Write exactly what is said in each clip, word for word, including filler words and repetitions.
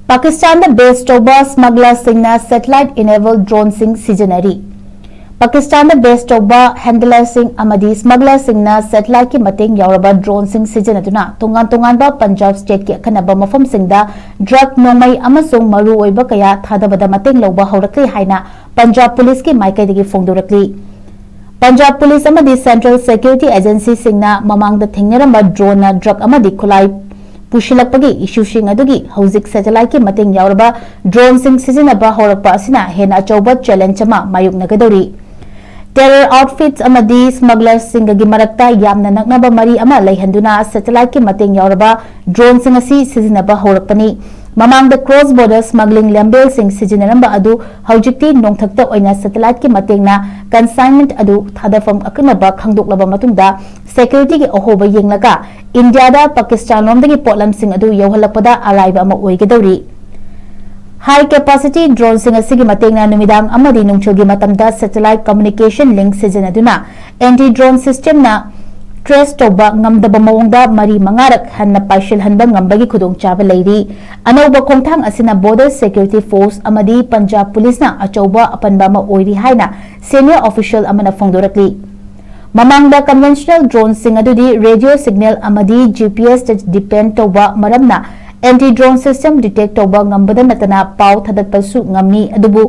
ꯄꯥꯀꯤꯁꯇꯥꯟꯗ ꯕꯦꯁ ꯇꯧꯕ ꯁ꯭ꯃꯒꯂꯔꯁꯤꯡꯅ satellite enable ꯗ꯭ꯔꯣꯟꯁꯤꯡ ꯁꯤꯖꯤꯟꯅꯔꯤ꯫ ꯄꯥꯀꯤꯁꯇꯥꯟꯗ ꯕꯦꯁ ꯇꯧꯕ ꯍꯦꯟꯗꯂꯔꯁꯤꯡ ꯑꯃꯗꯤ ꯁ꯭ꯃꯒꯂꯔꯁꯤꯡꯅ ꯁꯦꯇꯦꯂꯥꯏꯠꯀꯤ ꯃꯇꯦꯡ ꯌꯥꯎꯔꯕ ꯗ꯭ꯔꯣꯟꯁꯤꯡ ꯁꯤꯖꯤꯟꯅꯗꯨꯅ ꯇꯣꯉꯥꯟ ꯇꯣꯉꯥꯟꯕ ꯄꯟꯖꯥꯕ ꯁ꯭ꯇꯦꯠꯀꯤ ꯑꯈꯟꯅꯕ ꯃꯐꯝꯁꯤꯡꯗ ꯗ꯭ꯔꯒ, ꯅꯣꯡꯃꯩ ꯑꯃꯁꯨꯡ ꯃꯔꯨꯑꯣꯏꯕ ꯀꯌꯥ ꯊꯥꯗꯕꯗ ꯃꯇꯦꯡ ꯂꯧꯕ ꯍꯧꯔꯛꯂꯤ ꯍꯥꯏꯅ ꯄꯟꯖꯥꯕ ꯄꯨꯂꯤꯁꯀꯤ ꯃꯥꯏꯀꯩꯗꯒꯤ ꯐꯣꯡꯗꯣꯔꯛꯂꯤ꯫ ꯄꯟꯖꯥꯕ ꯄꯨꯂꯤꯁ ꯑꯃꯗꯤ ꯁꯦꯟꯇ꯭ꯔꯦꯜ ꯁꯦꯀ꯭ꯌꯨꯔꯤꯇꯤ ꯑꯦꯖꯦꯟꯁꯤꯁꯤꯡꯅ ꯃꯃꯥꯡꯗ ꯊꯦꯡꯅꯔꯝꯕ ꯗ꯭ꯔꯣꯟꯅ ꯗ꯭ꯔꯒ ꯑꯃꯗꯤ ꯈꯨꯠꯂꯥꯏ ꯄꯨꯁꯤꯜꯂꯛꯄꯒꯤ ꯏꯁꯨꯁꯤꯡ ꯑꯗꯨꯒꯤ ꯍꯧꯖꯤꯛ ꯁꯦꯇꯦꯂꯥꯏꯠꯀꯤ ꯃꯇꯦꯡ ꯌꯥꯎꯔꯕ ꯗ꯭ꯔꯣꯟꯁꯤꯡ ꯁꯤꯖꯤꯟꯅꯕ ꯍꯧꯔꯛꯄ ꯑꯁꯤꯅ ꯍꯦꯟꯅ ꯑꯆꯧꯕ ꯆꯦꯂꯦꯟꯖ ꯑꯃ ꯃꯥꯌꯣꯛꯅꯒꯗꯧꯔꯤ꯫ ꯇꯦꯔꯔ ꯑꯥꯎꯠꯐꯤꯠꯁ ꯑꯃꯗꯤ ꯁ꯭ꯃꯒꯂꯔꯁꯤꯡꯒꯒꯤ ꯃꯔꯛꯇ ꯌꯥꯝꯅ ꯅꯛꯅꯕ ꯃꯔꯤ ꯑꯃ ꯂꯩꯍꯟꯗꯨꯅ ꯁꯦꯇꯦꯂꯥꯏꯠꯀꯤ ꯃꯇꯦꯡ ꯌꯥꯎꯔꯕ ꯗ꯭ꯔꯣꯟꯁꯤꯡ ꯑꯁꯤ ꯁꯤꯖꯤꯟꯅꯕ ꯍꯧꯔꯛꯄꯅꯤ꯫ ꯃꯃꯥꯡꯗ ꯀ꯭ꯔꯣꯁ ꯕꯣꯔꯗꯔ ꯁ꯭ꯃꯒꯂꯤꯡ ꯂꯦꯝꯕꯦꯜꯁꯤꯡ ꯁꯤꯖꯤꯟꯅꯔꯝꯕ ꯑꯗꯨ ꯍꯧꯖꯤꯛꯇꯤ ꯅꯣꯡꯊꯛꯇ ꯑꯣꯏꯅ ꯁꯦꯇꯦꯂꯥꯏꯠꯀꯤ ꯃꯇꯦꯡꯅ ꯀꯟꯁꯥꯏꯟꯃꯦꯟꯠ ꯑꯗꯨ ꯊꯥꯗꯐꯝ ꯑꯀꯛꯅꯕ ꯈꯪꯗꯣꯛꯂꯕ ꯃꯇꯨꯡꯗ ꯁꯦꯀ꯭ꯌꯨꯔꯤꯇꯤꯒꯤ ꯑꯍꯣꯕ ꯌꯦꯡꯂꯒ ꯏꯟꯗꯤꯌꯥꯗ ꯄꯥꯀꯤꯁꯇꯥꯟꯂꯣꯝꯗꯒꯤ ꯄꯣꯠꯂꯝꯁꯤꯡ ꯑꯗꯨ ꯌꯧꯍꯜꯂꯛꯄꯗ ꯑꯔꯥꯏꯕ ꯑꯃ ꯑꯣꯏꯒꯗꯧꯔꯤ꯫ ꯍꯥꯏ ꯀꯦꯄꯥꯁꯤꯇꯤ ꯗ꯭ꯔꯣꯟꯁꯤꯡ ꯑꯁꯤꯒꯤ ꯃꯇꯦꯡꯅ ꯅꯨꯃꯤꯗꯥꯡ ꯑꯃꯗꯤ ꯅꯨꯡꯊꯤꯜꯒꯤ ꯃꯇꯝꯗ ꯁꯦꯇꯦꯂꯥꯏꯠ ꯀꯝꯃ꯭ꯌꯨꯅꯤꯀꯦꯁꯟ ꯂꯤꯡꯛ ꯁꯤꯖꯤꯟꯅꯗꯨꯅ ꯑꯦꯟꯇꯤ ꯗ꯭ꯔꯣꯟ ꯁꯤꯁꯇꯦꯝꯅ ꯇ꯭ꯔꯦꯁ ꯇꯧꯕ ꯉꯝꯗꯕ ꯃꯑꯣꯡꯗ ꯃꯔꯤ ꯃꯉꯥꯔꯛ ꯍꯟꯅ ꯄꯥꯏꯁꯤꯜꯍꯟꯕ ꯉꯝꯕꯒꯤ ꯈꯨꯗꯣꯡꯆꯥꯕ ꯂꯩꯔꯤ꯫ ꯑꯅꯧꯕ ꯈꯣꯡꯊꯥꯡ ꯑꯁꯤꯅ ꯕꯣꯔꯗꯔ ꯁꯦꯀ꯭ꯌꯨꯔꯤꯇꯤ ꯐꯣꯔꯁ ꯑꯃꯗꯤ ꯄꯟꯖꯥꯕ ꯄꯨꯂꯤꯁꯅ ꯑꯆꯧꯕ ꯑꯄꯟꯕ ꯑꯃ ꯑꯣꯏꯔꯤ ꯍꯥꯏꯅ ꯁꯦꯅꯤꯌꯔ ꯑꯣꯐꯤꯁꯤꯌꯦꯜ ꯑꯃꯅ ꯐꯣꯡꯗꯣꯔꯛꯂꯤ꯫ ꯃꯃꯥꯡꯗ ꯀꯟꯚꯦꯟꯁꯅꯦꯜ ꯗ꯭ꯔꯣꯟꯁꯤꯡ ꯑꯗꯨꯗꯤ ꯔꯦꯗꯤꯑꯣ ꯁꯤꯒꯅꯦꯜ ꯑꯃꯗꯤ ꯖꯤ ꯄꯤ ꯑꯦꯁꯇ ꯗꯤꯄꯦꯟꯗ ꯇꯧꯕ ꯃꯔꯝꯅ ꯑꯦꯟꯇꯤ ꯗ꯭ꯔꯣꯟ ꯁꯤꯁꯇꯦꯝ ꯗꯤꯇꯦꯛ ꯇꯧꯕ ꯉꯝꯕꯗ ꯅꯠꯇꯅ ꯄꯥꯎ ꯊꯥꯗꯠꯄꯁꯨ ꯉꯝꯃꯤ, ꯑꯗꯨꯕꯨ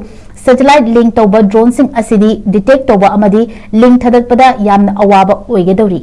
ꯁꯦꯇꯦꯂꯥꯏꯠ ꯂꯤꯡꯛ ꯇꯧꯕ ꯗ꯭ꯔꯣꯟꯁꯤꯡ ꯑꯁꯤꯗꯤ ꯗꯤꯇꯦꯛ ꯇꯧꯕ ꯑꯃꯗꯤ ꯂꯤꯡꯛ ꯊꯥꯗꯠꯄꯗ ꯌꯥꯝꯅ ꯑꯋꯥꯕ ꯑꯣꯏꯒꯗꯧꯔꯤ꯫